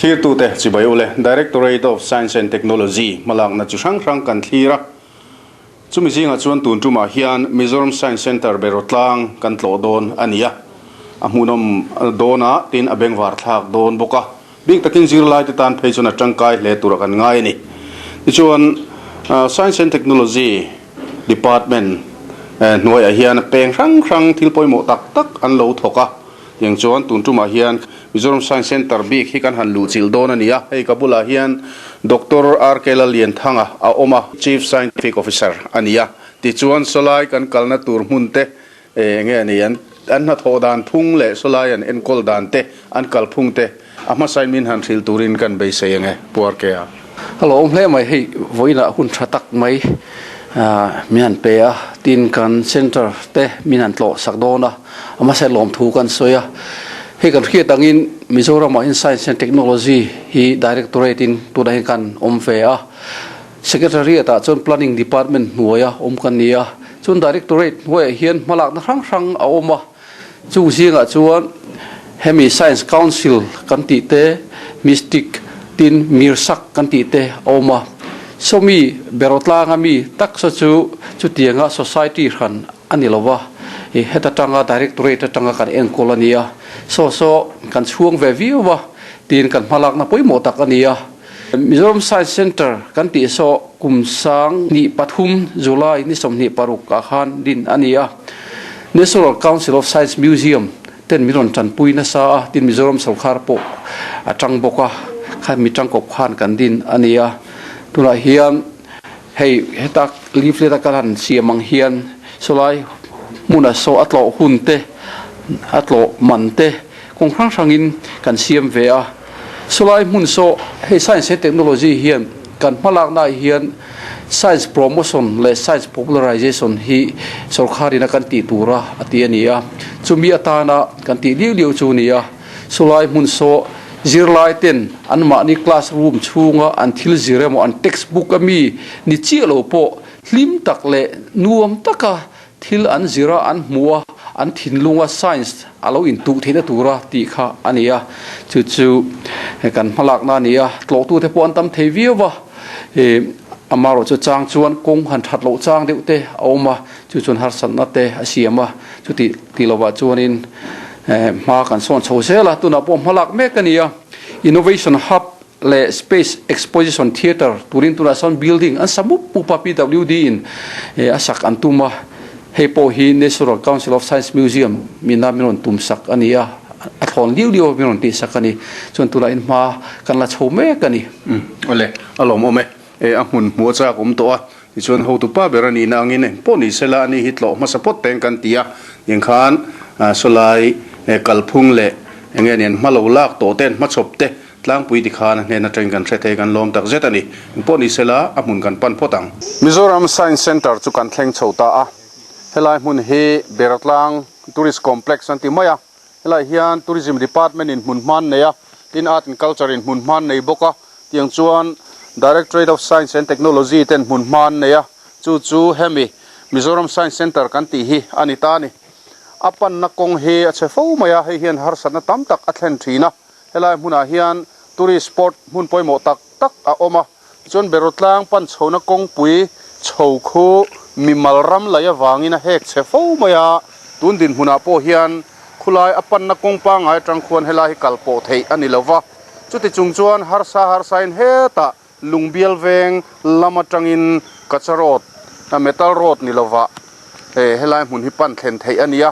Thlirtute chibai ule, Directorate of Science and Technology hmalakna chi hrang hrang kan thlir a. Chumi zingah chuan tun tumah hian Mizoram Science Centre Berawtlang kan tlawh dawn a ni a. A hmuhnawm dawn a, tin a bengvar thlak dawn bawk a. Bik takin zirlaite tan phei chuan a tangkai hle tura kan ngai a ni. Tichuan, Science and Technology Department hnuaiah hian peng hrang hrang thil pawimawh tak tak an lo thawk a. Tiang chuan tun tumah hian Mizoram Science Centre bik hi kan han luhchilh dawn a ni a. Hei ka bulah hian Doctor RK Lallianthanga a awm a, Chief Scientific Officer a ni a. Tichuan sawlai kan kalna tur hmun te eng nge a ni an hnathawh dan phung leh sawlai an enkawl dan te, an kalphung te a hmasain min han hrilh turin kan beisei ang e, Pu RK a. A lo awm hle mai, hei vawiinah hun tha tak mai min han pe a, tin kan centre te min han tlawh sak dawn a. A hmasa lawmthu kan sawi a, hei kan hriat angin Mizoramah hian Science and Technology hi Directorate in tunah hian kan awm ve a, Secretariat ah chuan Planning Department hnuaia awm kan ni a, chuan Directorate hnuaiah hian hmalakna hrang hrang a awm a, chung zingah chuan hemi Science Council kan tih te, Mystic tin Mirsak kan tih te a awm a, sawmi Berawtlanga mi taksa chu chutianga Society hran a ni lo va, i heta tanga Directorate atanga kan enkawl a ni a, saw saw kan chhuang ve viau a, tiin kan hmalakna pawimawh tak a ni a. Mizoram Science Centre kan tih saw kum sang hnih pathum July ni 26 ah khan din a ni a, National Council of Science Museum ten min rawn tanpui nasa a, tin Mizoram sorkar pawh a tang bawk a, khan mi tangkawp khan kan din a ni a, tunah hian Hei heta leaflet a kan han siam ang hian sawlai hmuna saw a tlawh hun te, a tlawh man te kawng hrang hrangin kan siam ve a. Sawlai hmun saw hei science and technology hian kan hmalaknaah hian science promotion leh science popularization hi sorkharin a kan tih tura a ti a ni a. Chumi atana kan tih liau liau chu a ni a. Sawlai hmun saw zirlai ten anmahni class room chhunga an thil zir emaw an text book a mi ni chiah lo pawh hlim tak leh nuam taka thil an zir a an hmu a an thinlunga science a lo intuh theihna tura tih kha a ni a, chu chu kan hmalakna a ni a, tlawhtute pawh an tam thei viau va, ih amaherawhchu chang chuan kawng han that loh chang deuh te a awm a, chu chuan harsatna te a siam a, chuti tih lovah chuanin Hma kan sawn chho zel a, tunah pawh hma lak mek a ni a. Innovation Hub leh Space Exposition Theatre turin tunah sawn building an sa mup mup a, PWD in a sak an tum a. Hei pawh hi National Council of Science Museum mina min rawn tum sak a ni a, a thlawn liu liu a min rawn tih sak a ni. Chuan tunah in hma kan la chho mek a ni. Awle, a lawmawm e. A hmun hmuh a chak awm tawh a, tichuan hotu pa ber a nihna angin eng pawh ni sela ani hi tlawh hmasa phawt teng kan ti a, tiang khan sawlai kalphung leh eng nge nen hma lo lak tawh te an hmachhawp te tlangpui ti khan a hnen atangin kan hre thei kan lawm tak zet a ni. Eng pawh ni sela a hmun kan pan phawt ang. Mizoram Science Centre chu kan thleng chho ta a, helai hmun hi Beratlang Tourist Complex an ti mai a, helai hian Tourism Department in hmun hman nei a, tin Art and Culture in hmun hman nei bawk a, Tiang chuan Directorate of Science and Technology ten hmun hma an nei a, chu chu hemi Mizoram Science Centre kan tih hi a ni ta a ni. A panna kawng hi a chhe fo mai a, hei hian harsatna tam tak a thlen thin a. Helai hmunah hian tourist spot hmun pawimawh tak tak a awm a, tichuan Berawtlang pan chhona kawngpui chho khu mimal ram lei avangin a hek chhe fo mai a, tun dinhmunah pawh hian khulai a panna kawng pangngai atang khuan helai hi kal pawh theih a ni lo va. Chuti chung chuan harsa harsain hetah lungbial veng lam atangin kacha road, metal road ni lovah helai hmun hi pan thlen theih a ni a.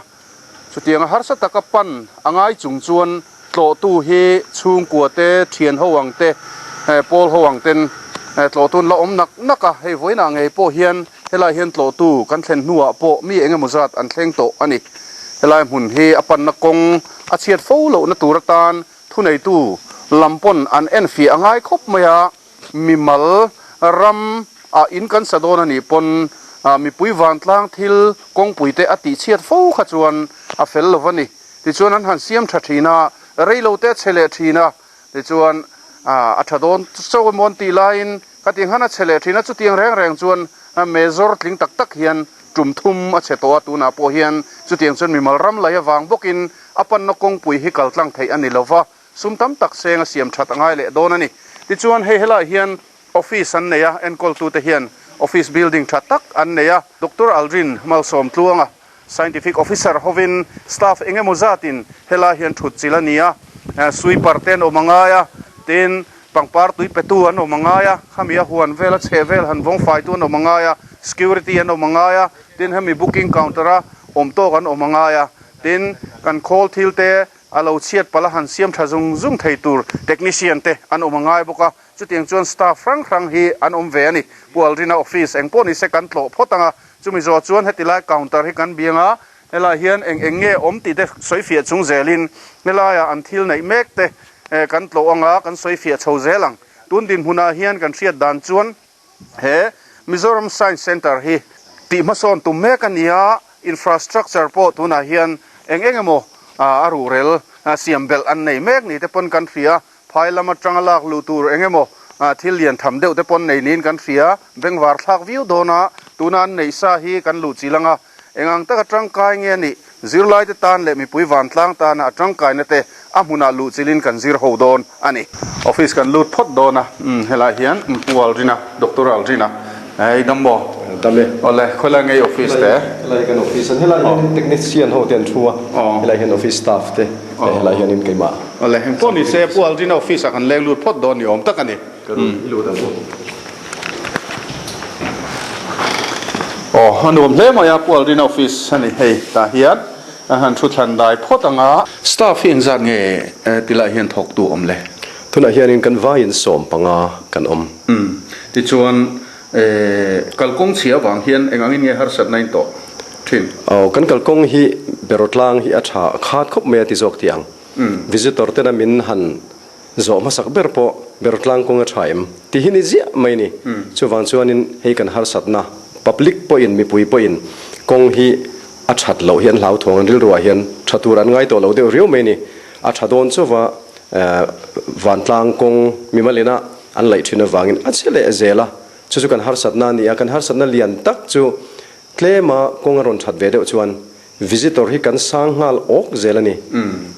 Chutianga harsa taka pan a ngai chung chuan tlawhtu hi chhungkua te, thian ho ang te, pawl ho ang ten tlawhtu an la awm nak nak a. Hei vawiinah ngei pawh hian helai hian tlawhtu kan thlen hnuah pawh mi eng emaw zat an thleng tawh a ni. Helai hmun hi a panna kawng a chhiat fo lohna tur atan Thuneitu lam pawn an enfiah a ngai khawp mai a, mimal ram ah in kan sa dawn a nih pawn mipui vantlang thil kawngpui te a tihchhiat fo kha chuan a fel lo va ni. Tichuan an han siam tha thin a, reilo te a chhe leh thin a, tichuan a tha dawn chauh emaw an tih laiin khatiang khan a chhe leh thin a, chutiang reng reng chuan mezawr tling tak tak hian tum thum a chhe tawh a, tunah pawh hian chutiang chuan mimal ram lei avang bawkin a panna kawngpui hi kaltlang theih a ni lo va. sum tam tak seng a siam that a ngai leh dawn a ni. Tichuan hei helaiah hian office an nei a, enkawltute hian office building tha tak an nei a, Doctor Aldrin Malsawmtluanga, Scientific Officer hovin staff eng emaw zatin helai hian thut chilh a ni a, sweeper te an awm a ngai a, tin pangpar tui petu an awm a ngai a, khami a huan vel a chheh vel han vawng faitu an awm a ngai a, security an awm a ngai a, tin hemi booking counter a awm tawk an awm a ngai a, tin kan khawl thil te a lo chhiat palh a han siam tha zung zung thei tur technician te an awm a ngai bawk a, chutiang chuan staff hrang hrang hi an awm ve a ni. Pu Aldrina office eng pawh nise kan tlawh phawt ang a, Chumi zawh chuan heti lai counter hi kan biang a, helaiah hian eng eng nge awm tih te sawi fiah chung zelin helaiah an thil neih mek te kan tlawh ang a, kan sawi fiah chho zel ang. Tun dinhmunah hian kan hriat dan chuan he Mizoram Science Centre hi tih hmasawn tum mek a ni a, infrastructure pawh tunah hian eng eng emaw a ruhrel siam belh an nei mek ni te pawn kan hria a, Phai lam atanga lak luh tur eng emaw thil lian tham deuh te pawn nei niin kan hria. Bengvar thlak viau dawn a, tuna an neih sa hi kan luh chilh ang a. Eng ang taka tangkai nge a nih? Zirlaite tan leh mipui vantlang tana a tangkaina te a hmunah luh chilhin kan zir ho dawn a ni. Office kan lut phawt dawn a, helai hian Pu Aldrina, Doctor Aldrina, hei dam maw? Dam e. Awle, khawilai nge i office te? Helai hi kan office a ni. Helai hianin technician ho te an thu a, helai hian office staff te. Hei helai hianin keimah. Awle, engpawh ni se Pu Aldrina office ah kan leng lut phawt dawn ni awm tak a ni. Ka rawn i lut ang u. Aw, a nuam hle mai a, Pu Aldrina office a ni hei tah hian a han thu thlan dai phawt ang a. Staff hi engzat nge tilai hian thawktu awm le? Tunah hianin kan vaiin 15 kan awm. Umm, tichuan Kalkawng chhia avang hian eng angin nge harsatna in tawh thin? Aw, kan kalkawng hi Berawtlang hi a tha a khat khawp mai a ti zawk tih ang. Visitor tena min han zawh hmasak ber pawh Berawtlang kawng a tha em? Tih hi ni ziah mai ni. Chuvang chuanin hei kan harsatna, public pawhin mipui pawhin kawng hi a that loh hi an hlauthawng an rilruah hian tha tur an ngai tawh lo deuh riau mai ni. A tha dawn chauva vantlang kawng mimalina an laih thin avangin a che leh zel a, chu chu kan harsatna a ni a, kan harsatna lian tak chu tlema kawng a rawn that ve deuh chuan visitor hi kan sang nghal awk zel a ni.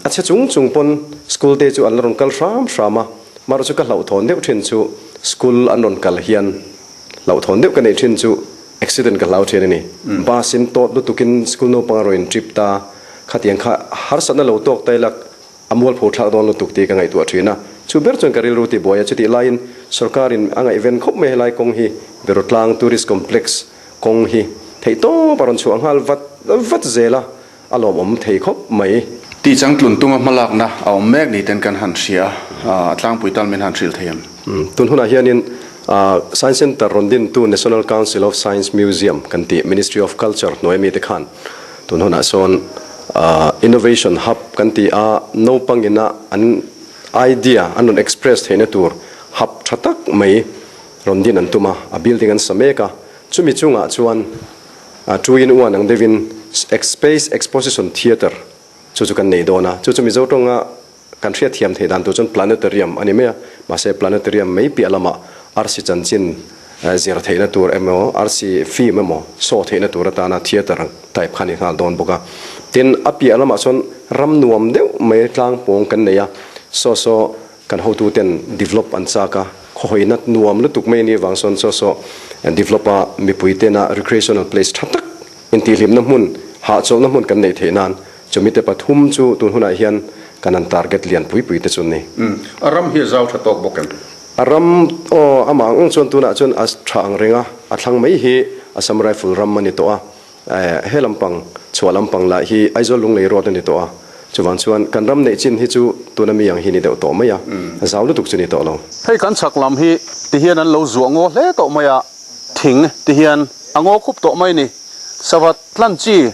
A che chung chung pawn school te chu an la rawn kal hram hram a, marawh chu ka hlauhthawn deuh thin chu school an rawn kal hian hlauhthawn deuh ka neih thin chu accident ka hlau thin a ni. Bus in tawt lutukin school naupang a rawn in trip ta, khatiang kha harsatna lo tawk ta ila A mualpho thlak dawn lutuk tih ka ngaihtuah thin a, chu ber chuan ka rilru ti buai a, chutih laiin sorkarin a ngaihven khawp mai helai kawng hi Berotlang Tourist Complex kawng hi theih tawp a rawn chhuah nghal vat vat zel a, a lawmawm thei khawp mai. Tih changtlun tuma hmalakna a awm mek ni ten kan han hria a, a tlangpui tal min han hrilh thei em? Tun hunah hianin Science Centre rawn dintu National Council of Science Museum kan tih Ministry of Culture hnuai mite khan Tun hunah sawn Innovation Hub kan ti a, naupangina an idea an rawn express theihna tur hub tha tak mai rawn din an tum a, a building an sa mek a. Chumi chungah chuan two in one ang deuhin Space Exposition Theatre chu chu kan nei dawn a, chu chu Mizo tawnga Kan hriatthiam theih dan tur chuan planetarium a ni mai a, mahse planetarium mai piah lamah arsi chanchin zir theihna tur emaw, arsi film emaw show theihna tur atana theatre type kha a ni nghal dawn bawk a. Tin, a piah lamah chuan ram nuam deuh mai tlangpawng kan nei a, saw saw kan hotuten develop an chak a, khawhawina nuam lutuk mai a nih avang sawn saw saw develop a mipui tena recreational place tha tak intihhlimna hmun, hahchawlhna hmun kan neih theih nan Chumite pathum chu tun hunah hian kan han target lian pui pui te chu ni. Umm, a ram hi a zau tha tawk bawk em? A ram, aw, amah ang ang chuan tunah chuan a tha ang reng a, a thlang mai hi Assam Rifle ram a ni tawh a, eh, he lampang, chhuah lampang lah hi Aizawl Lunglei Road a ni tawh a, chuvang chuan kan ram neih chin hi chu tuna mi ang hi ni deuh tawh mai a, a zau lutuk chu ni tawh lo. Hei kan chhak lam hi tihian an lo zuah ngaw hle tawh mai a, thing tihian a ngaw khup tawh mai ni. Savat tlan chi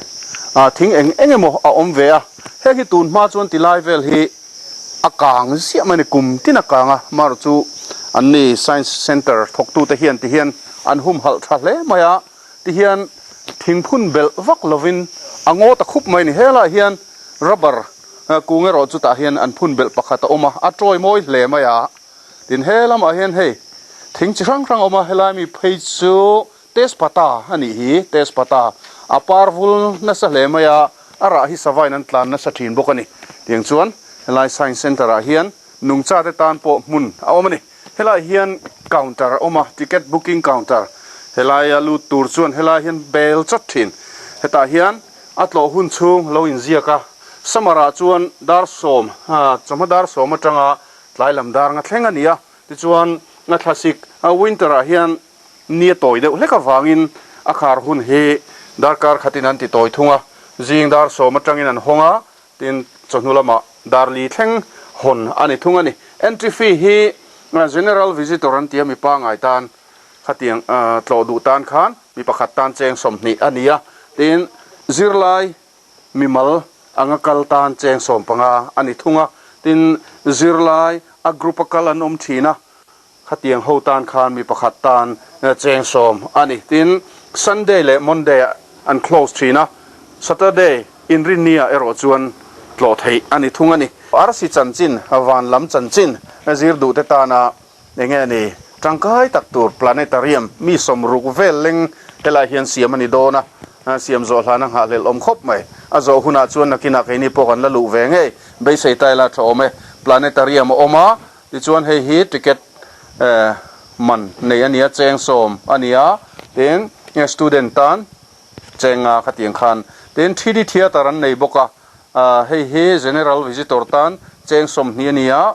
thing eng eng emaw a awm ve a, heng hi tun hma chuan ti lai vel hi a kang ziah mai a ni, kum tin a kang a, marawh chu an ni Science Centre thawktute hian ti hian an humhalh tha hle mai a, ti hian thing phun belh vak lovin a ngaw ta khup mai a ni, helaiah hian rubber kung erawh chu tah hian an phun belh pakhat a awm a, a tawi mawi hle mai a, tin he lamah hian hei thing chi hrang hrang a awm a, helai mi phei chu Tespata a nih hi, Tespata. A par vul nasa hle mai a, a rah hi savain an tlan nasa thin bawk a ni. Tiang chuan Helai Science Centre ah hian nungcha te tan pawh hmun a awm a ni. Helai hian counter a awm a, ticket booking counter. Helai a lut tur chuan helai hian bel chawt thin. Hetah hian a tlawh hun chhung lo inziak a, summer ah chuan dar sawm, chawhma dar sawm atanga tlai lam dar nga thleng a ni a. Tichuan a thlasik winter ah hian ni a tawi deuh hlek avangin a khar hun hi darkar khatin an ti tawi thung a, zing dar sawm atangin an hawng a, Tin, chawhnu lamah Darli thleng hawn a ni thung a ni. Entry fee hi General Visitor an tia mi pangai tan khatiang tlawh duh tan khan mi pakhat tan cheng 20 a ni a. Tin, zirlai mimal anga kal tan cheng 15 a ni thung a. Tin, zirlai a group a kal an awm thin a. Khatiang ho tan khan mi pakhat tan cheng 10 a ni. Tin, Sunday leh Monday ah an close thin a, Saturday, Inrinni ah erawh chuan tlawh theih a ni thung a ni. Arsi chanchin, van lam chanchin zir duh te tana eng nge ni tangkai tak tur planetarium mi 60 vel leng helai hian siam a ni dawn a, siam zawh hlana nghahhlelh awm khawp mai. A zawh hunah chuan nakinah keini pawh kan la luh ve ngei beisei ta ila tha awm e. Planetarium a awm a, Tichuan hei hi ticket man nei a nia, cheng 10 a nia, tin student tan cheng nga khatiang khan. Tin 3D theatre an nei bawk a, hei hi general visitor tan cheng 20 a nia,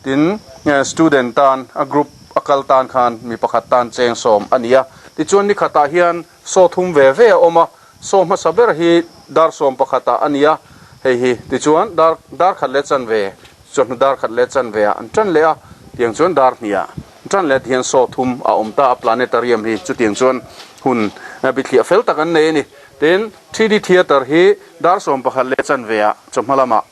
tin student tan a group a kal tan khan mi pakhat tan cheng 10 a nia. Tichuan ni khatah hian saw thum ve ve a awm a, saw hmasa ber hi dar 11 ah a nia, hei hi tichuan dar dar khat leh chanve Chawhnu dar khat leh chanve ah an tan leh a, tiang chuan dar hnih ah an tan leh tihian saw thum a awm ta a, planetarium hi chutiang chuan hun bithliah fel tak an nei a ni. Tin, 3D theatre hi dar 11 leh chanve ah chawhma lamah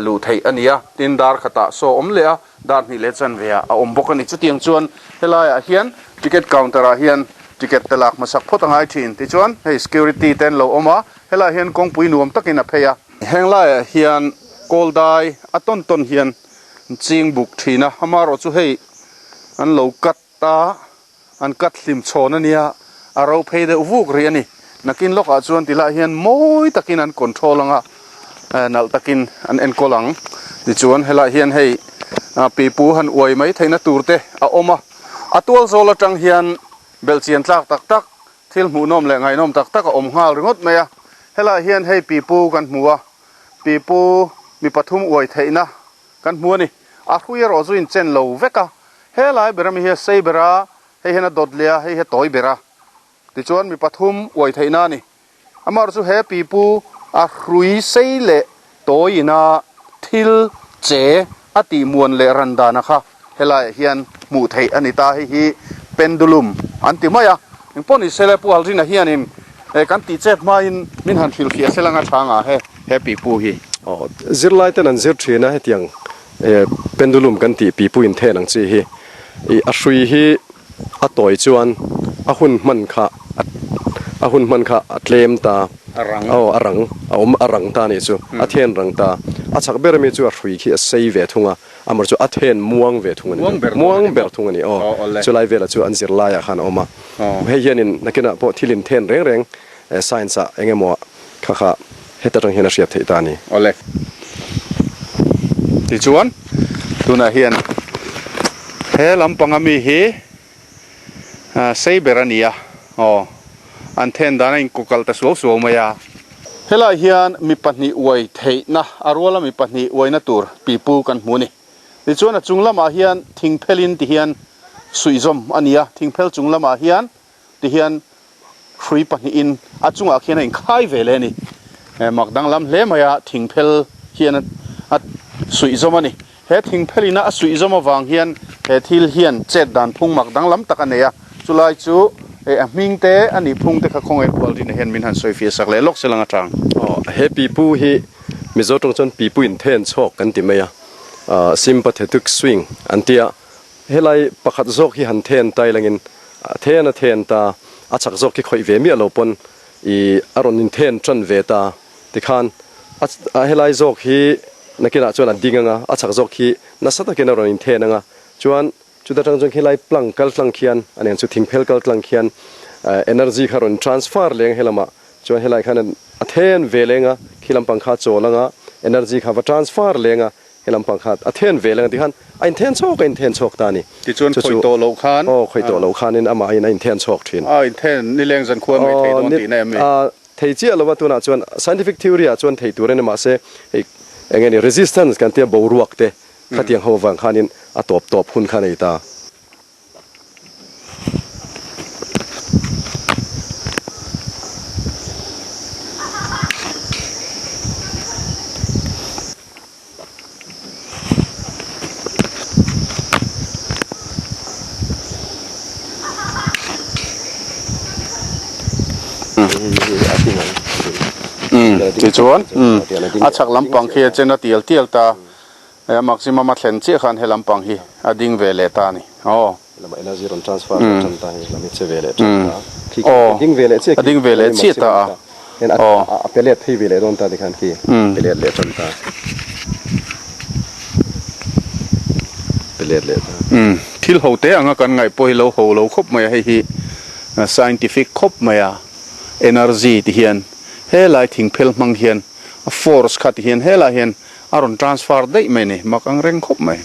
luh theih a ni a, tin dar khatah saw awm leh a, dar hnih leh chanve ah a awm bawk a ni. Chutiang chuan helaiah hian ticket counter ah hian ticket te lak hmasak phawt a ngai thin. Tichuan hei security te an lo awm a, helaiah hian kawngpui nuam takin a phei a. Heng laiah hian kawl dai a tawn tawn hian an ching buk thin a, amaherawh chu hei an lo cut a, an cut hlim chhawn a nia, a ro phei deuh vuk rih a ni. Nakin lawkah chuan ti lah hian mawi takin an control ang a, nalh takin an enkawl ang. Tichuan helaiah hian hei pipu han uai mai theihna tur te a awm a, a tual zawl atang hian belhchian tlak tak tak Thil hmuhnawm leh ngaihnawm tak tak a awm nghal ringawt mai a, helaiah hian hei pipu kan hmu a, pipu mi pathum uai theihna kan hmu a ni. A hrui erawh chu inchen lo vek a, helai ber ami hi a sei ber a, hei hian a dawt leh a, hei hi a tawi ber a, tichuan mi pathum uai theihna a ni. Amaherawh chu he pipu a hrui sei leh tawi ina thil che a tih muan leh ran dana kha helaiah hian hmuh theih a ni ta. Hei hi pendulum an ti mai a, engpawh ni sela Pu Aldrina hianin kan tih chet hmain min han hrilhfiah sela nga tha nga he he pipu hi. Aw, zirlai ten an zir thin a hetiang pendulum kan tih pipu inthen ang chi hi ih a hrui hi A tawi chuan a hun hman kha a hun hman kha a tlem ta. A rang. Aw a rang a awm a rang ta nih chu. A then rang ta. A chak ber ami chu a hrui khi a sei ve thung a, amah chu a then muang ve thung a ni. Muang ber Muang ber thung a ni aw. Chulai velah chu an zirlaiah khan a awm a. Hei hianin nakinah pawh thil inthen reng reng science ah eng emaw kha kha heta tang hian a hriat theih ta a ni. Awle. Tichuan, tunah hian he lampang ami hi sei ber a ni a, aw, an then dan a inkukal ta suau suau mai a. Helaiah hian mi pahnih uai theihna, a ruala mi pahnih uaina tur pipu kan hmu a ni. Tichuan a chung lamah hian thingphelin ti hian suihzawm a ni a, thingphel chung lamah hian ti hian hrui pahnihin a chungah khian a inkhai ve leh a ni. Mak danglam hle mai a, thingphel hian a suih zawm a ni. He thingphelina a suih zawm avang hian he thil hian chet dan phung mak danglam tak a nei a, chulai chu a hming te a nih phung te kha khawngaih Pu Aldrina hian min han sawi fiah sak leh lawk se lang atang. Aw, he pipu hi Mizo tawng chuan pipu inthen chhawk kan ti mai a, sympathetic swing an ti a, Helai pakhat zawk hi han then ta ilangin a then a then ta, a chak zawk hi khawih ve miah lo pawn i a rawn inthen tan ve ta tikhan a helai zawk hi nakinah chuan a ding anga a chak zawk hi nasa takin a rawn inthen anga chuan chuta tang chuan khilai plang kal tlang khian a nen chu thingphel kal tlang khian energy kha rawn transfer leng helamah chuan helai khan a then ve leng a khi lampang kha a chawl anga energy kha va transfer leng a. He lampang kha a then ve leng a tikhan a inthen chhawk a inthen chhawk ta a ni. Tichuan Chu chu khawih tawh loh khan. Aw khawih tawh loh khanin amahin a inthen chhawk thin. A inthen nileng zan khua mai thei Aw dawn ni tihna em ni? a thei chiah lo a tunah chuan scientific theory ah chuan thei tur a ni mahse hei eng nge ni resistance kan tia boruak te khatiang ho avang khanin a tawp tawp hun kha a nei ta. Tichuan, a chhak lampang khi a chen a tial tial ta. A maximum a thlen chiah khan he lampang hi a ding ve leh ta a ni. Aw. Lamah energy rawn transfer leh tan ta hi lam hi che ve leh tan ta. Khi Aw. a ding ve leh chiah A ding ve leh chiah ta a. Hian Aw. a pe let phei ve leh dawn ta tikhan khi pe let leh tan ta. Pe let leh ta. Thil ho te anga kan ngaih pawh hi lo ho lo khawp mai a, hei hi scientific khawp mai a, energy ti hian helai thingphel hmang hian a force kha ti hian helai hian A rawn transfer daih mai ni, mak ang reng khawp mai.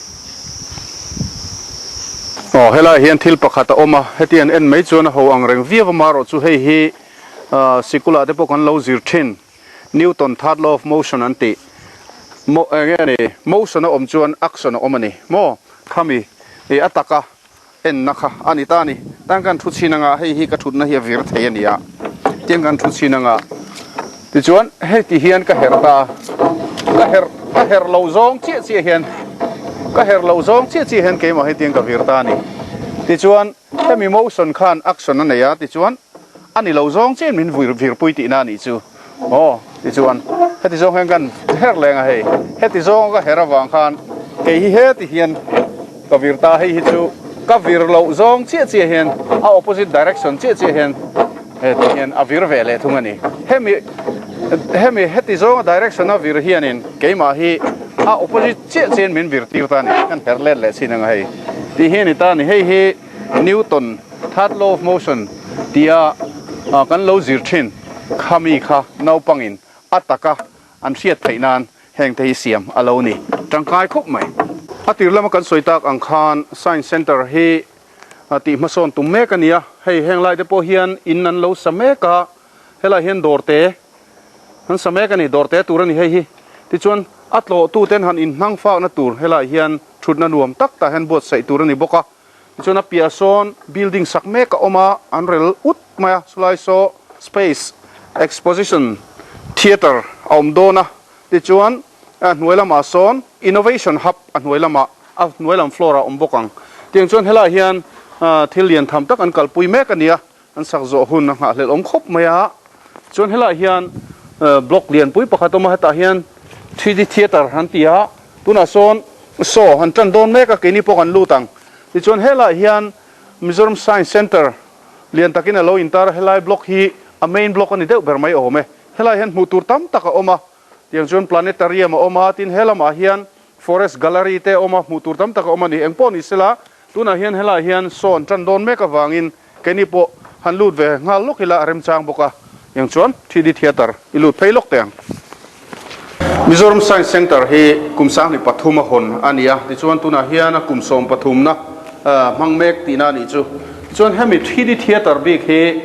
Aw helaiah hian thil pakhat a awm a, heti an en mai chuan a ho ang reng viau a, marawh chu hei hi sikulah te pawh kan lo zir thin, Newton third law of motion an tih, mo eng nge ni, motion a awm chuan action a awm a ni maw, khami a taka Enna kha a ni ta a ni. Tan kan thu chhin anga hei hi ka thutna hi a vir thei a ni a, tiang kan thu chhin anga tichuan heti hian ka herh ta a, ka herh ka herh loh zawng chiah chiah hian ka herh loh zawng chiah chiah hian keimah hetiang ka vir ta a ni. Tichuan hemi motion khan action a nei a, tichuan a ni lo zawng chiah in min vir virpui tihna a nih chu. Aw tichuan heti zawng hian kan her leng a hei, heti zawng ka her avang khan kei hi heti hian ka vir ta, hei hi chu ka vir loh zawng chiah chiah hian a opposite direction chiah chiah hian heti hian a vir ve leh thung a ni. Hemi hemi heti zawnga direction a vir hianin keimah hi a opposite chiah chiahin min vir tir ta a ni, kan her let leh chin ang a hei tih hi a ni ta a ni, hei hi Newton third law of motion tia kan lo zir thin khami kha naupangin a taka an hriat theih nan heng te hi siam a lo ni tangkai khawp mai. A tir lama kan sawi tak ang khan Science Centre hi tih hmasawn tum mek a ni a, hei heng lai te pawh hian in an lo sa mek a, helai hian dawr te an sa mek a ni, dawr te tur a ni hei hi. Tichuan a tlawhtu ten han inhnang fakna tur helai hian thutna nuam tak tah hian buatsaih tur a ni bawk a. Tichuan a piah sawn building sak mek a awm a, an rel ut mai a, chulai saw space exposition theatre a awm dawn a, tichuan a hnuai lamah sawn innovation hub a hnuai lamah a hnuai lam floor ah a awm bawk ang. Tiang chuan helaiah hian thil lian tham tak an kalpui mek a ni a, an sak zawh hun a nghahhlelh awm khawp mai a, chuan helaiah hian block lianpui pakhat a awm a, hetah hian 3D theatre an ti a, tunah sawn Saw an tan dawn mek a, keini pawh kan lut ang. Tichuan helaiah hian Mizoram Science Centre lian takin a lo intar a, helai block hi a main block a ni deuh ber mai awm e. Helaiah hian hmuh tur tam tak a awm a, tiang chuan planetarium a awm a, tin he lamah hian forest gallery te a awm a, hmuh tur tam tak a awm a ni. Engpawh ni sela, tunah hian helaiah hian saw an tan dawn mek avangin Keini pawh han lut ve nghal lawk ila a remchang bawk a, eng chuan 3D Theatre i lut phei lawk teh ang. Mizoram Science Centre hi kum 23 a hawn a ni a, tichuan tunah hian a kum sawmpathumna hmang mek tihna a nih chu. Tichuan hemi 3D Theatre bik hi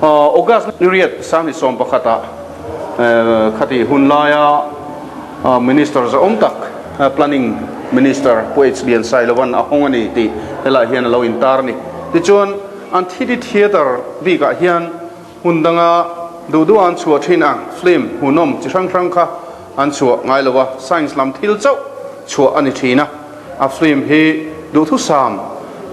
August ni riat 2011 ah khati hun laia Minister zahawm tak Planning Minister Pu H Liansailovan a hawng a ni tih helaiah hian a lo intar a ni. Tichuan, an 3D theatre bikah hian hmun danga duh duha an chhuah thin ang film hmuhnawm chi hrang hrang kha an chhuah ngai lo a, science lam thil chauh chhuah a ni thin a, a film hi duhthusam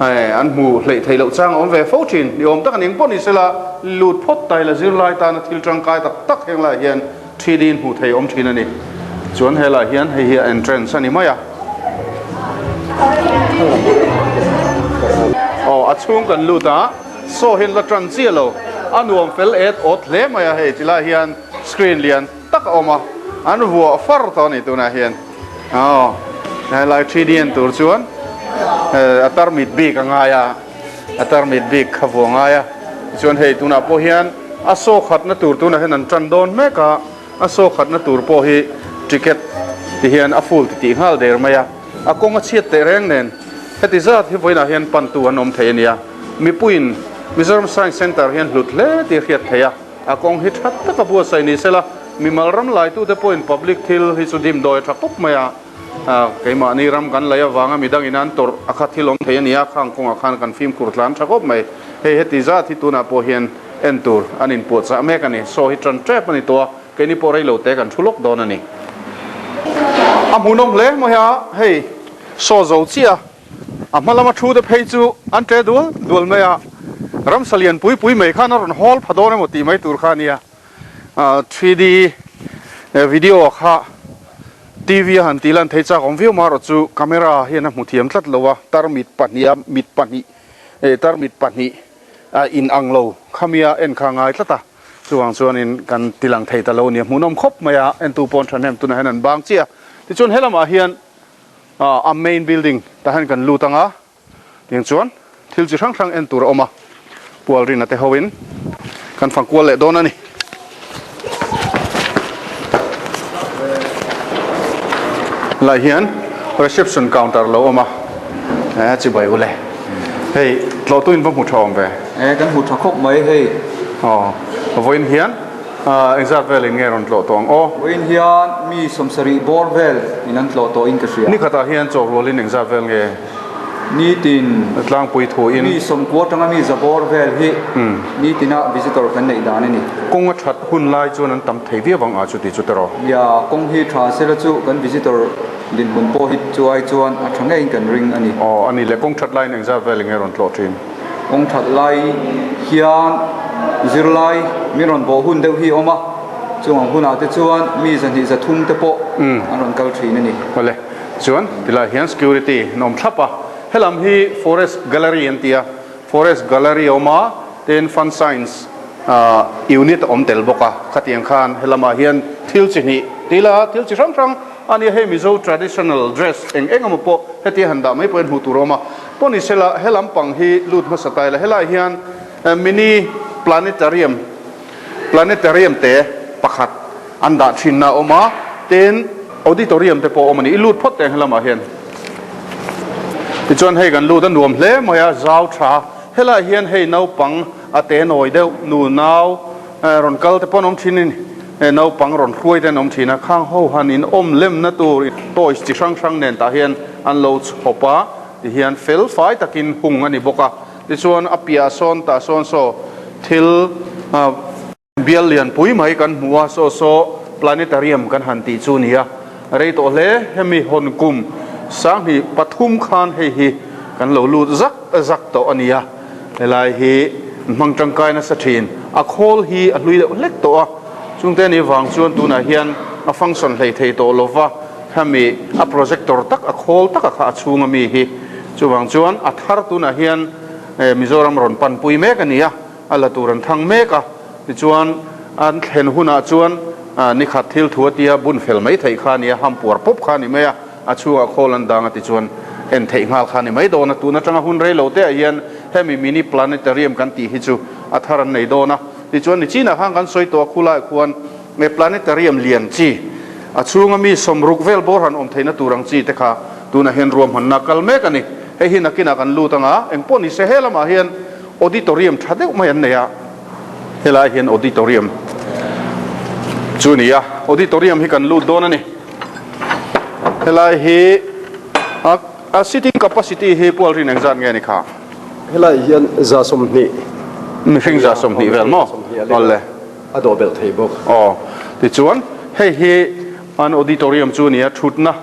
an hmu hleih theih loh chang a awm ve fo thin. Ni awm tak a ni engpawh ni sela, lut phawt ta ila zirlai tana thil tangkai tak tak heng laiah hian 3D in hmuh thei awm thin a ni. Chuan helaiah hian hei hi a entrance a ni mai a. Aw a chhung kan lut a, saw hian la tan chiah lo. A nuam fel et awt hle mai a hei tilaiah hian screen lian tak a awm a, an vuah far tawh a ni tunah hian. Aw helai 3D en tur chuan a tarmit bik a ngai a, a tarmit bik kha vuah ngai a. Tichuan hei tunah pawh hian a saw khatna tur tunah hian an tan dawn mek a, a saw khatna tur pawh hi ticket. Tihian a full titih nghal der mai a, a kawng a chhiat teh reng nen heti zat hi vawiinah hian pantu an awm thei a nia. Mipuiin Mizoram Science Centre hian hlut hle tih a hriat theih a, a kawng hi tha taka buatsaih ni sela, mimal ram laitute pawhin public thil hi chu dimdawi a tha khawp mai a, keimahni ram kan lei avanga midangin an tawrh a kha thil awm thei a nia, khang kawngah khan kan fimkhur tlan tha khawp mai. Hei heti zat hi tunah pawh hian en tur an inpuahchah mek a ni, saw hi tan tep a ni tawh a. Keini pawh rei lo te kan thu lawk dawn a ni. A hmuhnawm hle maw hia hei saw zo chiah a, a hma lama thu te phei chu an ṭe dual dual mai a, ramsa lian pui pui mai khan a rawn hawl pha dawn emaw tih mai tur kha a nia. 3D video kha TV a han tih lan thei chak awm viau marawh chu camera hian a hmu thiam tlat lo a, tarmit pahnih a mit pahnih tarmit pahnih a inang lo khamia en kha a ngai tlat a. Chuvang chuanin kan ti lang thei ta lo a ni a, hmuhnawm khawp mai a, entu pawn thahnem tunah hian an bang chiah a. Tichuan helamah hian a main building tah hian kan lut ang a, tiang chuan thil chi hrang hrang en tur a awm a, Pualrina te hoin kan fang kual leh dawn a ni. Lai hian reception counter lo awm a, eh chibai ule hei tlawhtu in va hmu tha awm ve. Eh kan hmu tha khawp mai hei. Aw vawiin hian engzat vel in nge rawn tlawh tawh ang aw. Vawiin hian mi sawmsarih bawr vel in an tlawh tawh in ka hria. Nikhatah hian chaw rual in engzat vel nge. Nitin tlangpui thu in. Mi sawmkua atanga mi za bawr vel hi nitina visitor kan neih dan a ni. Kawng a that hun lai chuan an tam thei viau ang a chuti chu teraw. Nia, kawng hi tha sela chu kan visitor dinhmun pawh hi chu ai chuan a tha ngeiin kan ring a ni. Aw, a ni le, kawng that laiin engzat vel enge rawn tlawh thin? Kawng that lai hian zirlai min rawn bawh hun deuh hi a awm a, chung ang hunah te chuan mi zahnih zathum te pawh an rawn kal thin a ni. Awle. Chuan tilai hian security an awm thlap a, helam hi forest gallery an ti a, forest gallery a awm a, tin fun science unit a awm tel bawk a, khatiang khan helamah hian thil chi hnih tila thil chi hrang hrang a nia, hei Mizo traditional dress eng eng emaw pawh hetia han dah mai pawhin hmuh tur a awm a, pawh ni sela helam pang hi lut hmasa ta ila helaiah hian mini planetarium Planetarium te pakhat an dah thinna a awm a, tin auditorium te pawh a awm a ni. I lut phawt teh helamah hian. Tichuan hei kan lut a nuam hle mai a, zau tha. Helaiah hian hei naupang a te nawi deuh, nu nau rawn kal te pawh an awm thin a ni. Naupang rawn hruai te an awm thin a, khang ho han in awm lemna tur toys chi hrang hrang nen tah hian an lo chhawp a, tihian fel fai takin hung a ni bawk a. Tichuan a piah sawn tah sawn saw thil bial lian pui mai kan hmu a, saw saw planetarium kan han tih chu nia rei tawh hle. Hemi hawn kum 2003 khan hei hi kan lo lut zak zak tawh a nia, helai hi an hmang tangkai nasa thin. A khawl hi a hlui deuh hlek tawh a, chungte ni vang chuan tunah hian a function hlei thei tawh lova, hemi a projector tak a khawl taka kha a chhung ami hi. Chuvang chuan a thar tunah hian Mizoram rawn panpui mek a ni a, a la tur an thang mek a, tichuan an thlen hunah chuan ni khat thil thu a tia bun fel mai theih kha a ni a, hampuar pawp kha a ni mai a, a chhungah khawl an dang a tichuan en theih nghal kha a ni mai dawn a, tun atanga hun rei lo teah hian hemi mini planetarium kan tih hi chu a thar an nei dawn a, tichuan ni chinah khan kan sawi tawh a khulaiah khuan planetarium lian chi a chhunga mi sawmruk vel bawr han awm theihna tur ang chi te kha Tunah hian ruahmanna kal mek a ni. Hei hi nakinah kan lut anga, engpawh ni se he lamah hian auditorium tha deuh mai an nei a, helai hian auditorium chu ni a, auditorium hi kan lut dawn a ni. Helai hi a sitting capacity hi Pualrin engzat nge ni kha? Helai hian 120. Mihring 120 vel maw? Awle. A dawh belh thei bawk. Aw, tichuan hei hi an auditorium chu a ni a, thutna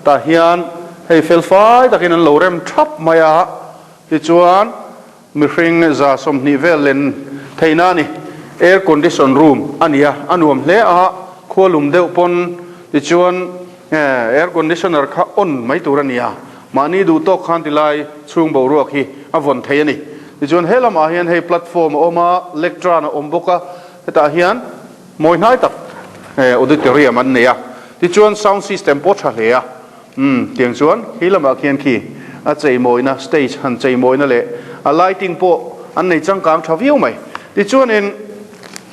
Tah hian hei felfai takin an lo rem thap mai a, tichuan mihring 120 vel len theihna a ni. Air condition room a ni a, a nuam hle a, khua lum deuh pawn tichuan air conditioner kha on mai tur a ni a, mahni duh tawk khan tilai chhung boruak hi a vawn thei a ni. Tichuan he lamah hian hei platform a awm a, lectern a awm bawk a, hetah hian Mawi hnai tak auditorium an nei a, tichuan sound system pawh tha hle a, umm tiang chuan khi lamah khian khi a cheimawina stage han cheimawina leh a lighting pawh an nei changkang tha viau mai. Tichuanin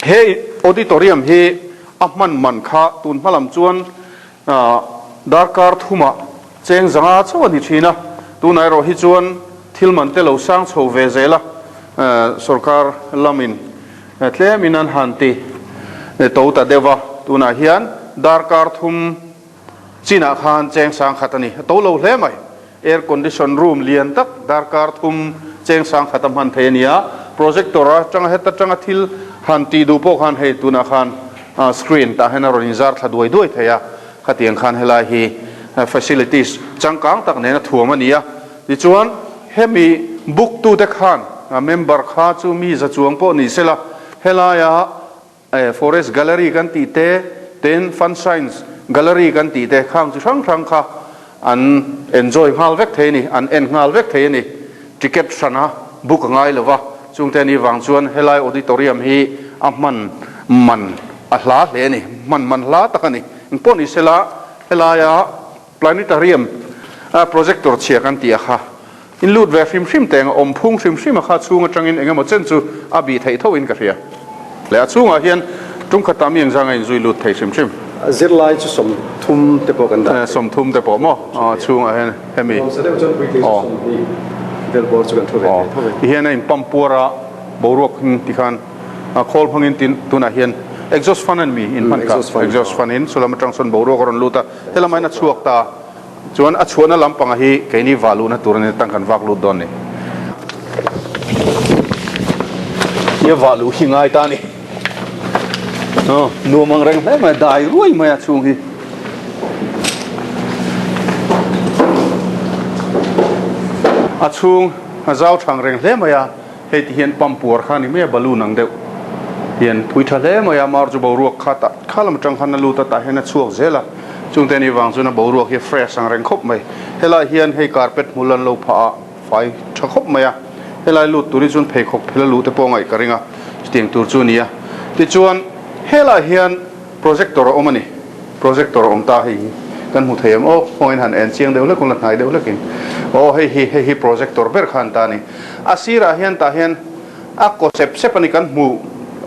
he auditorium hi a hman man kha tun hma lam chuan. Darkar thumah cheng zanga chauh a ni thin a, tunah erawh hi chuan thil man te lo sang chho ve zel a, sorkar lamin tlemin an han ti to ta deuh a, tunah hian darkar thum chinah khan cheng sang khat a ni, a to lo hle mai. Air condition room lian tak darkar thum cheng sang khat a hman thei a ni a, projector atanga heta tanga thil han tih duh pawh khan hei tunah khan screen tah hian a rawn inzar thla duai duai thei a, khatiang khan helai hi facilities changkang tak nena thuam a ni a. Tichuan hemi book tute khan member kha chu mi za chuang pawh ni sela helaia Forest Gallery kan tih te, tin Fun Science Gallery kan tih te khang chi hrang hrang kha an enjoy nghal vek thei a ni, an en nghal vek thei a ni. Ticket hrana book a ngai lo va, chungte a nih vang chuan helai auditorium hi a hman man a hla hle a ni, hman man hla tak a ni. Engpawh ni sela helaia Planetarium projector chhia kan tih a kha in lut ve hrim hrim teng a awm phung hrim hrim a kha chhung atangin eng emaw chen chu a bih theih tho in ka hria. Leh a chhungah hian tum khatah mi engzang a inzui lut thei hrim hrim. Zirlai chu 30 te pawh kan dah thei. 30 te pawh maw chhungah hian hemi. Nuamsa deuh chuan puitling chu 20 vel bawr chu kan thu ve thei tho e. Ti hian a in pump puar a boruak tikhan khawl hmangin tin tunah hian exhaust fan a ni mi in hman kha exhaust fan in chulam atang sawn boruak a rawn lut a. Helamain a chhuak ta chuan a chhuahna lampanga hi keini vah luhna tur a ni tang kan vak lut dawn ni. Nia vah luh hi ngai ta a ni. Aw nuam ang reng hle mai dai ruai mai a chhung hi. A chhung a zau thang reng hle mai a. Hei ti hian pump puar kha a ni mai a, balloon ang deuh hian phui tha hle mai a, mar chu boruak kha tah kha lam atang khan a lut a, tah hian a chhuak zel a, chungte anih vang chuan a boruak hi a fresh ang reng khawp mai. Helai hian hei carpet hmul an lo phah a, fai tha khawp mai a, helai lut tur hi chuan pheikhawk phel a luh te pawh a ngaih ka ring a, chutiang tur chu a ni a. Tichuan helai hian projector a awm a ni, projector a awm ta hei hi kan hmu thei ang aw, khawngain han en chiang deuh hlek la hnai deuh hlekin aw hei hi hei hi projector ber kha an ta a ni. A sirah hian tah hian a kaw sep sep a ni kan hmuh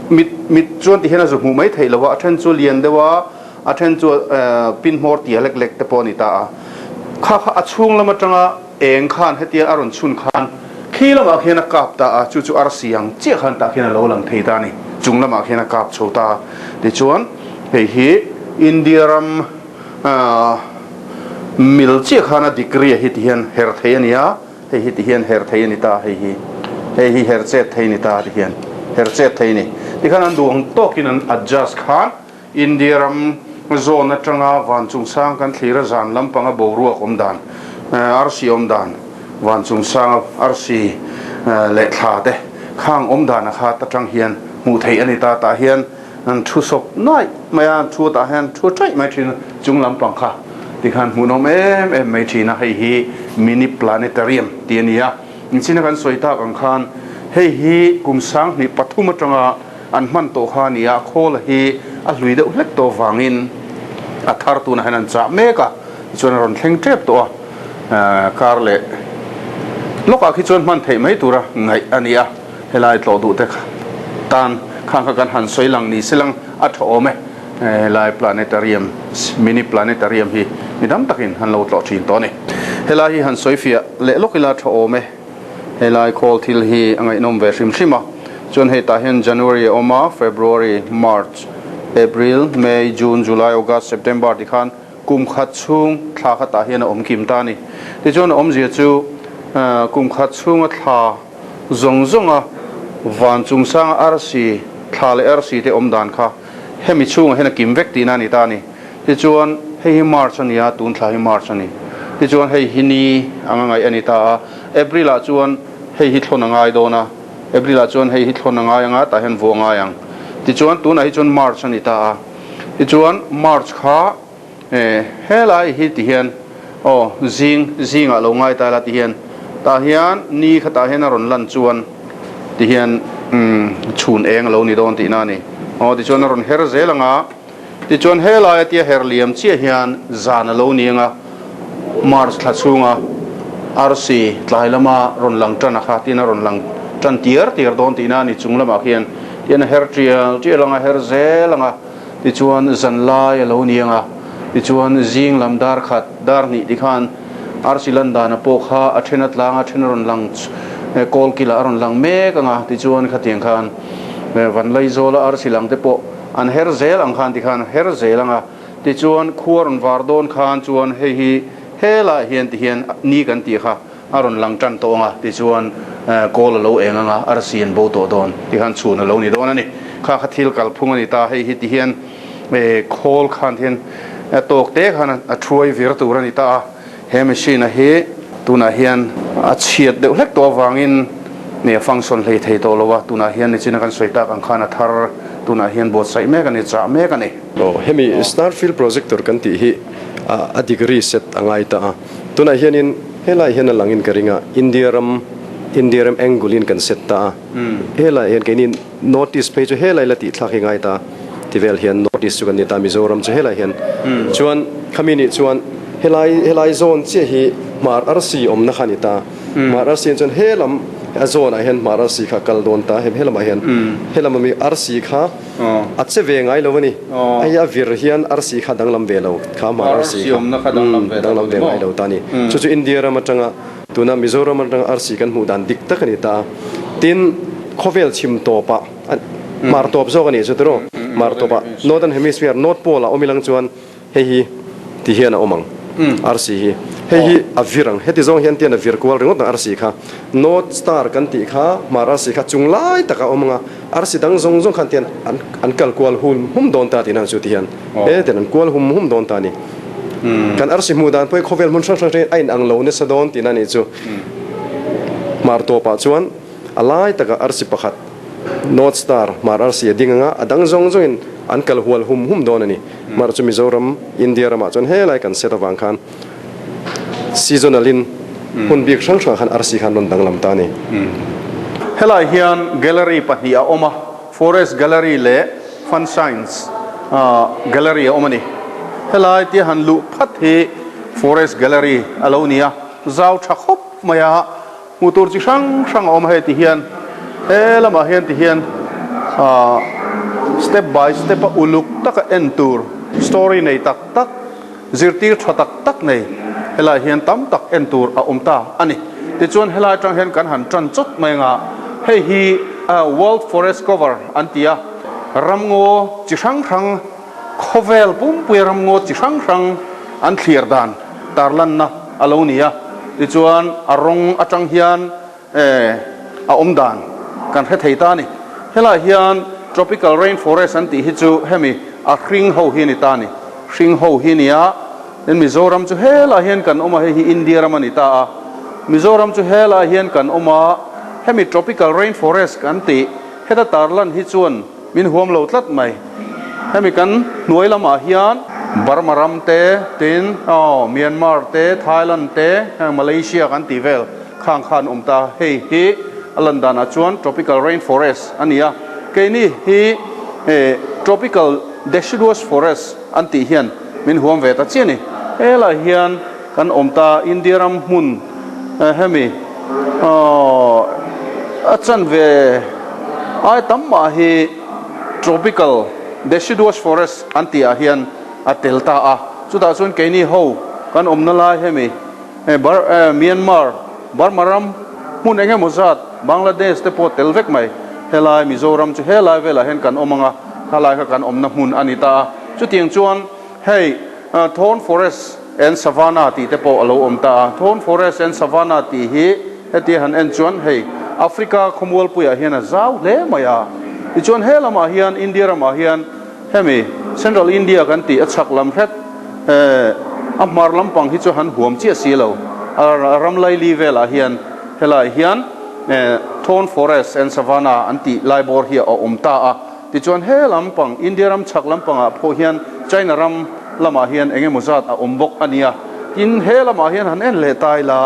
mit mit chuan ti hian a zu hmuh mai theih lo a, a then chu lian deuh a, a then chu pin hmawr tia lek lek te pawh a ni ta a. Kha kha a chhung lam atanga eng khan hetia a rawn chhun khan khi lamah khian a kap ta a, chu chu arsi ang chiah khan tah khian a lo lang thei ta a ni, chung lamah khian a kap chho ta a. Tichuan hei hi India ram mil chiah khan a degree a hi ti hian her thei a ni a. Hei hi ti hian her thei a ni ta, hei hi, hei hi her chet thei a ni ta ti hian her chet thei a ni. Tikhan an duh ang tawkin an adjust khan India ram zawn atanga van chungsang kan thlir a zan lampanga boruak awm dan, arsi awm dan, van chungsanga arsi leh thla te khang awm dan a khat atang hian hmuh theih a ni ta. Tah hian An thu sawp naih mai a, an thu tah hian thu chaih mai thin a, chung lampang kha tikhan hmuhnawm em em mai thin a, hei hi mini planetarium tih a ni a, engchina kan sawi tak ang khan hei hi kum 2003 atanga an hman tawh kha a ni a, khawl hi a hlui deuh hlek tawh vangin a thar tunah hian an chah mek a, tichuan a rawn thleng tep tawh a, kar leh lawkah khi chuan hman theih mai tura ngaih a ni a. Helai tlawh duh te tan khang kha kan han sawi lang ni se lang a tha awm e. Helai planetarium, mini planetarium hi mi dam takin han lo tlawh thin tawh a ni. Helai hi han sawi fiah leh lawk ila tha awm e. Helai khawl thil hi a ngaihnawm ve hrim hrim a. Chuan hei tah hian January a awm a, February, March, April, May, June, July, August, September ti khan Kum khat chhung thla khatah hian a awm kim ta a ni. Tichuan a awmzia chu kum khat chhunga thla zawng zawnga van chungsanga arsi, thla leh arsi te awm dan kha hemi chhungah hian a kim vek tihna a ni ta a ni. Tichuan hei hi March a ni a, tun thla hi March a ni. Tichuan hei hi ni anga ngaih a ni ta a. April ah chuan hei hi thlawn a ngai dawn a, April ah chuan hei hi thlawn a ngai anga tah hian vuah a ngai ang. Tichuan tunah hi chuan March a ni ta a. Tichuan March kha helai hi ti hian aw zing zingah lo ngai ta ila ti hian tah hian ni khatah hian a rawn lan chuan ti hian chhun eng a lo ni dawn tihna a ni. Aw tichuan a rawn her zel anga tichuan helai a tia her liam chiah hian zan a lo ni anga March thla chhunga arsi tlai lama rawn lang tan a kha tiin a rawn lang tan tiar tiar dawn tihna a ni chung lamah khian Tian a her tial tial ang a, her zel ang a, tichuan zanlai a lo ni ang a. Tichuan zing lam dar khat, dar hnih tikhan arsi lan dana pawh kha a then a tlang a then a rawn lang kawl kilah a rawn lang mek ang a, tichuan khatiang khan Vanlaizawla arsi lang te pawh an her zel ang khan tikhan a her zel ang a, tichuan khua rawn var dawn khan chuan hei hi helaiah hian tihian ni kan tih kha a rawn lang tan tawh ang a, tichuan kawl a lo eng ang a, arsi an bo tawh dawn tikhan chhun a lo ni dawn a ni. Kha kha thil kalphung a ni ta, hei hi tihian khawl khan hian tawk te khan a thuai vir tur a ni ta a, he machine a hi tunah hian a chhiat deuh hlek tawh avangin a function hlei thei tawh lo a, tunah hian nichina kan sawi tak ang khan a thar tunah hian buatsaih mek a ni, chah mek a ni. Aw, hemi Starfield projector kan tih hi a degree set a ngai ta a. Tunah hianin helaiah hian a langin ka ring a, India ram, India ram angle in kan set ta a, helaiah hian keini North East phei chu helai la tih thlak hi ngai ta ti vel hian North East chu kan ni ta, Mizoram chu helai hian chuan khami nih chuan helai helai zawn chiah hi Hmar Arsi awmna kha a ni ta, Hmar Arsi chuan helam a zawnah hian Hmar Arsi kha a kal dawn ta, helamah hian helam ami Arsi kha A che ve ngai lo a ni. Hei a vir hian arsi kha danglam ve lo kha hmar arsi kha danglam ve ngai lo ta a ni. Chu chu India ram atanga tuna Mizoram atanga arsi kan hmuh dan dik tak a ni ta a. Tin, khawvel chhim tawpah hmar tawp zawk a nih chu tiraw? Hmar tawpah Northern Hemisphere, North Pole ah awm ilang chuan Hei hi ti hian a awm ang, arsi hi. Hei hi a vir ang, heti zawng hian tian a vir kual ringawt ang arsi kha. North Star kan tih kha hmar arsi kha chung lai tak a awm ang a, arsi dang zawng zawng khan tian an an kal kual hum hum dawn ta tihna ang chu ti hian. He tian an kual hum hum dawn ta a ni. Kan arsi hmuh dan pawh hi khawvel hmun hrang hrang atangin a inang lo nasa dawn tihna a nih chu. Hmar tawpah chuan a lai takah arsi pakhat North Star hmar arsi a ding ang a, a dang zawng zawngin an kal hual hum hum dawn a ni. Hmar chu Mizoram, India ramah chuan helai kan set avang khan seasonal in hun bik hrang hrangah khan arsi khan rawn danglam ta a ni. Helai hian gallery pahnih a awm a, Forest Gallery leh Fun Science Gallery a awm a ni. Helai tia han luh phat hi Forest Gallery a lo ni a, zau tha khawp mai a. Hmuh tur chi hrang hrang a awm a hei ti hian he lamah hian ti hian ahh step by step a uluk taka en tur story nei tak tak zirtir tha tak tak nei helaiah hian tam tak en tur a awm ta a ni. Tichuan helai atang hian kan han tan chawt mai anga hei hi world forest cover an ti a ramngaw chi hrang hrang khawvel pumpuia ramngaw chi hrang hrang an thlir dan tarlanna a lo ni a, tichuan a rawng atang hian a awm dan kan hre thei ta a ni. Helaiah hian tropical rain forest an tih hi chu hemi a hring ho hi a ni ta a ni. Hring ho hi a ni a, tin Mizoram chu helaiah hian kan awm a, hei hi India ram a ni ta a. Mizoram chu helaiah hian kan awm a, hemi tropical rain forest kan tih heta tarlan hi chuan Min huam lo tlat mai. Hemi kan hnuai lamah hian Burma ram te, tin aw Myanmar te, Thailand te, heng Malaysia kan tih vel khang khan awm ta. Hei hi a lan danah chuan tropical rain forest a ni a. Keini hi tropical deciduous forest an tih hian min huam ve ta chiah a ni. Helaiah hian Kan awm ta India ram hmun hemi a chanve ai tam mah hi tropical deciduous forest an tih ah hian a tel ta a, chutah chuan keini ho kan awmna lai hemi Myanmar, Burma ram hmun eng emaw zat Bangladesh te pawh tel vek mai, helai Mizoram chu helai velah hian kan awm ang a, khalai kha kan awmna hmun a ni ta a, chutiang chuan hei Thorn forest and savanna tih te pawh a lo awm ta a. Thorn forest and savanna tih hi hetia han en chuan hei Africa khawmualpuiah hian a zau hle mai a. Tichuan he lamah hian India ramah hian hemi Central India kan tih a chhak lam hret a hmar lampang hi chu han huam chiah si lo. A ram laili velah hian helaiah hian Thorn forest and savanna an tih lai bawr hi a awm ta a. Tichuan he lampang, India ram chhak lampangah pawh hian China ram lamah hian eng emaw zat a awm bawk a nia. Tin, he lamah hian han en leh ta ila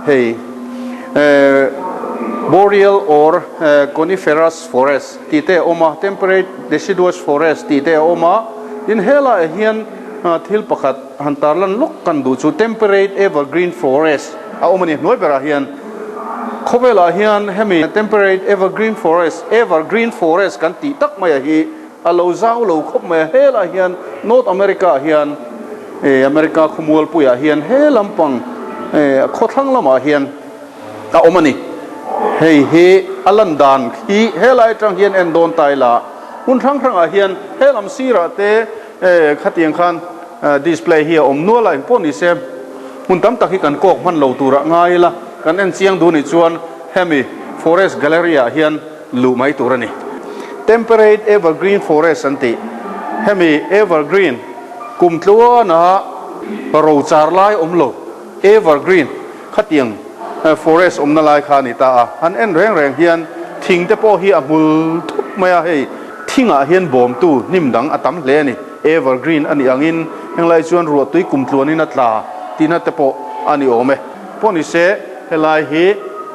hei Boreal or Coniferous Forest tih te a awm a, Temperate Deciduous Forest tih te a awm a. Tin, he laiah hian thil pakhat han tarlan lawk kan duh chu Temperate Evergreen Forest a awm a ni hnuai berah hian. Khawvelah hian hemi temperate evergreen forest, evergreen forest kan tih tak maia hi a lo zau lo khawp mai a. Helaiah hian North America ah hian America khawmualpuiah hian he lampang khawthlang lamah hian a awm a ni. Hei hi a lan dan hi helai atang hian en dawn ta ila, hmun hrang hrangah hian he lam sirah te khatiang khan display hi a awm nual a, engpawh ni se hmun tam tak hi kan kawk hman lo turah ngai ila, kan en chiang duh nih chuan hemi forest gallery ah hian luh mai tur a ni. Temperate evergreen forest an tih hemi evergreen kum tluana rochar lai awm lo evergreen Khatiang forest awmna lai kha a ni ta a, han en reng reng hian thing te pawh hi a hmul thup mai a, hei thingah hian bawmtu hnim dang a tam hle a ni, evergreen a nih angin henglai chuan ruahtui kum tluanin a tla tihna te pawh a ni awm e. Pawh ni se helai hi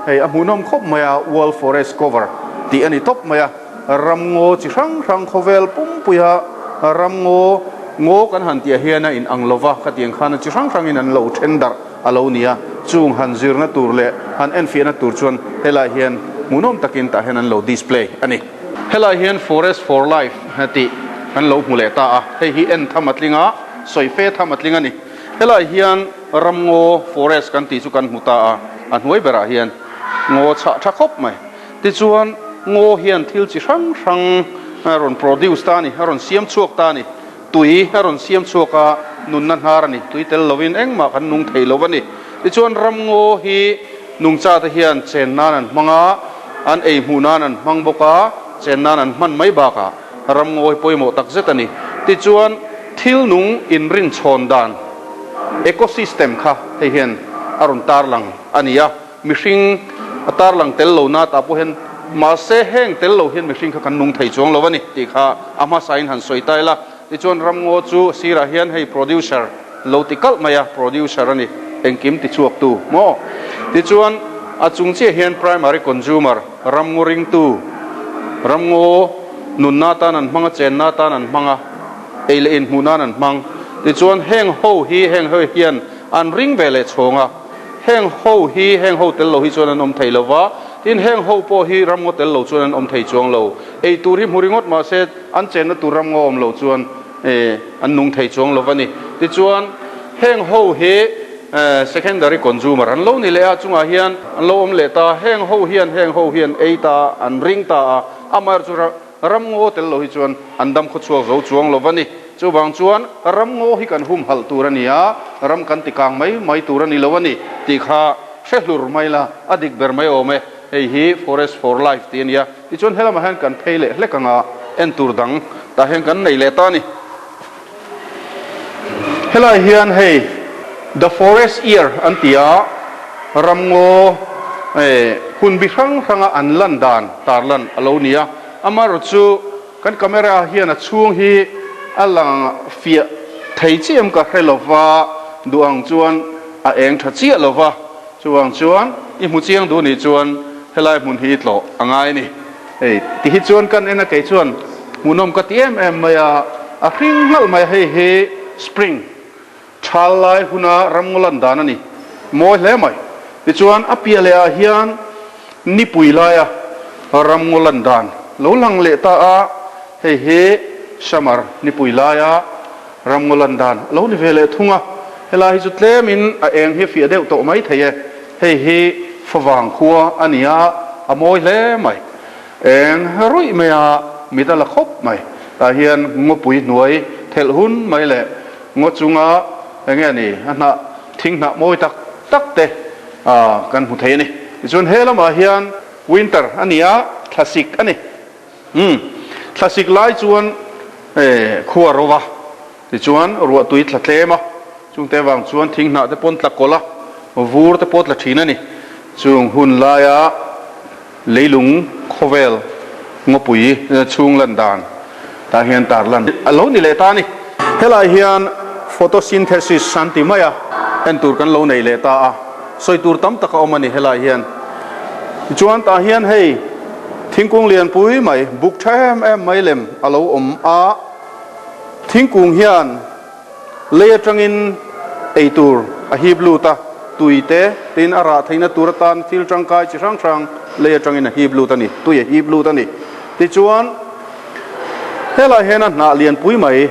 hei a hmuhnawm khawp mai a, World Forest Cover tih a ni tawp mai a, ramngaw chi hrang hrang khawvel pumpuia ramngaw ngaw kan han tih ah hian a inang lova, khatiang khan a chi hrang hrangin an lo then darh. a lo ni a, chung han zirna tur leh han enfiahna tur chuan helai hian hmuhnawm takin tah hian an lo display a ni. Helai hian Forest for Life tih kan lo hmu leh ta a, hei hi en tham a tling a, sawi fe tham a tling a ni. Helai hian ramngaw forest kan tih chu kan hmu ta a, a hnuai berah hian ngaw chhah tha khawp mai. Tichuan ngaw hian thil chi hrang hrang a rawn produce ta a ni, a rawn siam chhuak ta a ni. Tui a rawn siam chhuak a, nunna hnar a ni. Tui tel lovin engmah kan nung thei lo a ni. Tichuan ramngaw hi nungchate hian chen nan an hmang a, an ei hmuh nan an hmang bawk a, chen nan an hman mai bakah ramngaw hi pawimawh tak zet a ni. Tichuan thil nung inrinchhawn dan, ecosystem, kha hei hian a rawn tarlang a ni a. Mihring a tarlang tel lo na tah pawh hian mahse heng tel lo hian mihring kha kan nung thei chuang lo a ni tih kha a hmasain han sawi ta ila. Tichuan ramngaw chu sirah hian hei producer lo ti kalh mai a, producer a ni, engkim ti chhuaktu maw? Tichuan a chung chiah hian primary consumer, ramngaw ringtu, ramngaw nunna atan an hmang a, chenna atan an hmang a, ei leh inhmuh nan an hmang. Tichuan heng ho hi heng ho hian an ring ve leh chhawng a. Heng ho hi heng ho tel lo hi chuan an awm thei lo va, tin heng ho pawh hi ramngaw tel lo chuan an awm thei chuang lo. Ei tur hi hmu ringawt mah se an chenna tur ramngaw awm lo chuan an nung thei chuang lo va ni. Tichuan heng ho hi secondary consumer an lo ni leh a, chungah hian an lo awm leh ta. Heng ho hian heng ho hian ei ta an ring ta a, amaherawhchu Ramngaw tel lo hi chuan an dam khawchhuak zo chuang lo va ni. Chuvang chuan ramngaw hi kan humhalh tur a ni a, ram kan ti kang mai mai tur a ni lo a ni tih kha hre hlur mai la, a dik ber mai awm e. Hei hi Forest for Life tih a ni a, tichuan helamah hian kan phei leh hlek anga en tur dang tah hian kan nei leh ta a ni. Helai hian hei The Forest Year an ti a, ramngaw hun bi hrang hranga an lan dan tarlan a lo ni a. Amaherawh chu kan camera hian a chhung hi a lang fiah thei chiah em ka hre lo va, duh ang chuan a eng tha chiah lo va, chuvang chuan i hmu chiang duh nih chuan helai hmun hi i tlawh a ngai a ni. Hei ti hi chuan kan en a kei chuan hmuhnawm ka ti em em mai a, a hring nghalh mai a, hei hi spring thal lai huna ramngaw lan dan a ni mawi hle mai. Tichuan a piah leh ah hian nipui laia ramngaw lan dan lo lang leh ta a, hei hi summer nipui laia ramngaw lan dan a lo ni ve leh thung a, helai hi chu tlemin a eng hi a fiah deuh tawh mai thei e. Hei hi favang khua a ni a, a mawi hle mai. Eng ruih mai a, mit a la khawp mai. Tah hian ngawpui hnuai thelh hun mai leh ngaw chunga eng nge ni a hnah thing hnah mawi tak tak te kan hmu thei a ni. Tichuan he lamah hian winter a ni a, thlasik a ni. Umm, thlasik lai chuan khua ro va, tichuan ruahtui tla tlem a, chungte vang chuan thing hnah te pawn tla kawlh a, vur te pawh tla thin a ni. Chung hun laia leilung khawvel ngawpui chhung lan dan tah hian tar lan a lo ni leh ta a ni. Helai hian photosynthesis an ti mai a, en tur kan lo nei leh ta a, sawi tur tam tak a awm a ni helai hian. Tichuan tah hian hei thingkung lianpui mai buk tha em em mai lem a lo awm a, thingkung hian lei atangin ei tur a hip lut a, tui te tin a rah theihna tur atan thil tangkai chi hrang hrang lei atangin a hip lut a ni, tui a hip lut a ni. Tichuan helai hian a hnah lianpui mai.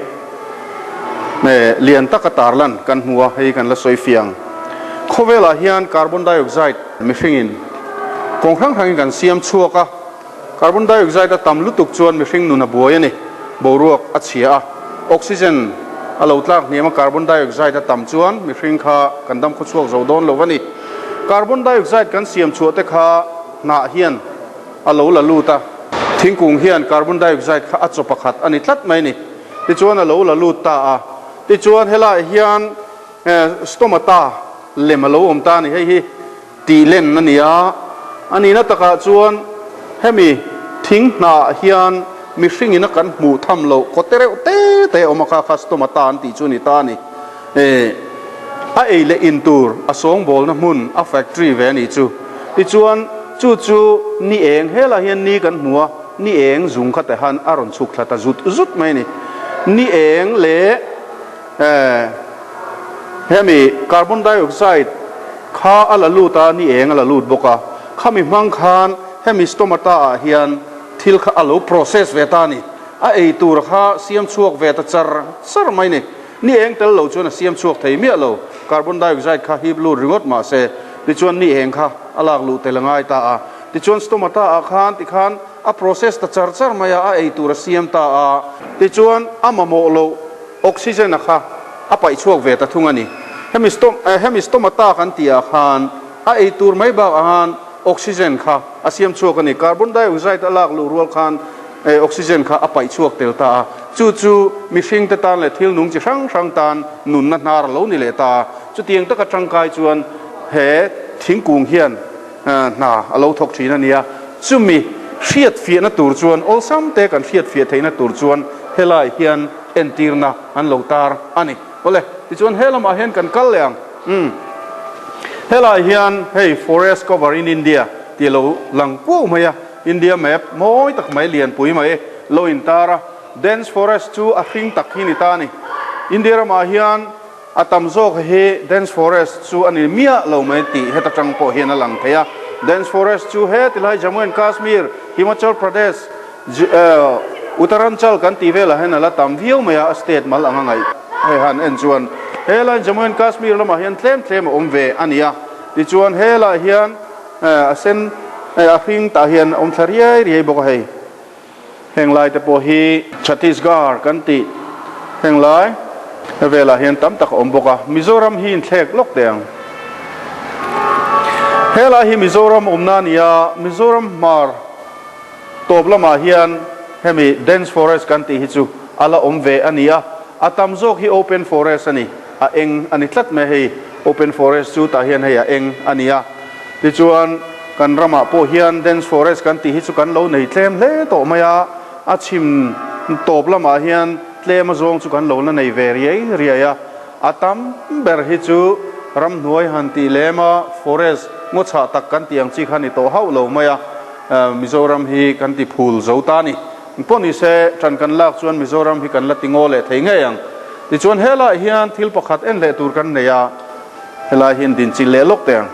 Lian taka tarlan kan hmu a, hei kan la sawi fiang. Khawvelah hian carbon dioxide mihringin kawng hrang hrangin kan siam chhuak a, carbon dioxide a tam lutuk chuan mihring nun a buai a ni. Boruak a chhia a, oxygen a lo tlak hniam a, carbon dioxide a tam chuan mihring kha kan dam khawchhuak zo dawn lo a ni. Carbon dioxide kan siam chhuah te kha hnah hian a lo la lut a, thingkung hian carbon dioxide kha a chaw pakhat a ni tlat mai a ni. Tichuan a lo la lut ta a, tichuan helaiah hian stomata lem a lo awm ta a ni, hei hi tih len a ni a, a nihna takah chuan hemi thing hnah hian mihringin a kan hmuh tham loh kaw te reuh te te a awm a, kha kha stomata an tih chu a ni ta a ni. A ei leh in tur a sawngbawlna hmun a factory ve a nih chu. Tichuan chu chu ni eng helaiah hian ni kan hmu a, Ni eng zung kha te han a rawn chhuk thla ta zut zut mai a ni. Ni eng leh hemi carbon dioxide kha a la lut a, ni eng a la lut bawk a. Khami hmang khan hemi stomata ah hian thil kha a lo process ve ta a ni. A ei tur kha siam chhuak ve ta char char mai a ni. Ni eng tel lo chuan a siam chhuak thei miah lo. Carbon dioxide kha hip lut ringawt mah se, tichuan ni eng kha a lak luh tel a ngai ta a. Tichuan stomata ah khan tikhan a process ta char char mai a, a ei tur a siam ta a. Tichuan a mamawh loh oxygen a kha a paih chhuak ve ta thung a ni. Hemi stom hemi stomata kan tih ah khan a ei tur mai bak ah khan oxygen kha a siam chhuak a ni. Carbon dioxide a lak luh rual khan oxygen kha a paih chhuak tel ta a. Chu chu mihring te tan leh thil nung chi hrang hrang tan nunna hnar a lo ni leh ta a. Chutiang taka tangkai chuan he thingkung hian Hna a lo thawk thin a nia. Chumi hriatfiahna tur chuan awlsam te kan hriatfiah theihna tur chuan helai hian entirna an lo tar a ni. Awle, tichuan he lamah hian kan kal leh ang. Umm. Helai hian hei Forest Cover in India tih a lo lang kuau mai a, India map mawi tak mai lianpui mai lo intar a. Dense forest chu a hring tak hi ni ta a ni. India ramah hian A tam zawk hi dense forest chu a ni miah lo mai tih heta tang pawh hian a lang thei a. Dense forest chu he tilai Jammu and Kashmir, Himachal Pradesh, Uttaranchal kan tih velah hian a la tam viau mai a, a state mal anga ngaih hei han en chuan helai Jammu and Kashmir lamah hian tlem tlem a awm ve a ni a. Tichuan helai hian a sen a hring tah hian a awm thla riai riai bawk a hei. Heng lai te pawh hi Chhattisgarh kan tih heng lai velah hian tam tak a awm bawk a, Mizoram hi inthlek lawk teh ang. Helai hi Mizoram awmna a ni a, Mizoram hmar tawp lamah hian hemi dense forest kan tih hi chu a la awm ve a ni a, a tam zawk hi open forest a ni, a eng a ni tlat mai hei open forest chu tah hian hei a eng a ni a. Tichuan, kan ramah pawh hian dense forest kan tih hi chu kan lo nei tlem hle tawh mai a, a chhim tawp lamah hian tlem azawng chu kan lo la nei ve riai riai a, a tam ber hi chu ramhnuai han tih lem a forest ngaw chhah tak kan tih ang chi kha ni tawh hauh lo mai a, Mizoram hi kan ti phul zo ta a ni. Engpawh ni se, ṭan kan lak chuan Mizoram hi kan la ti ngaw leh thei ngei ang. Tichuan, helaiah hian thil pakhat en leh tur kan nei a, helai hian dinchilh leh lawk teh ang.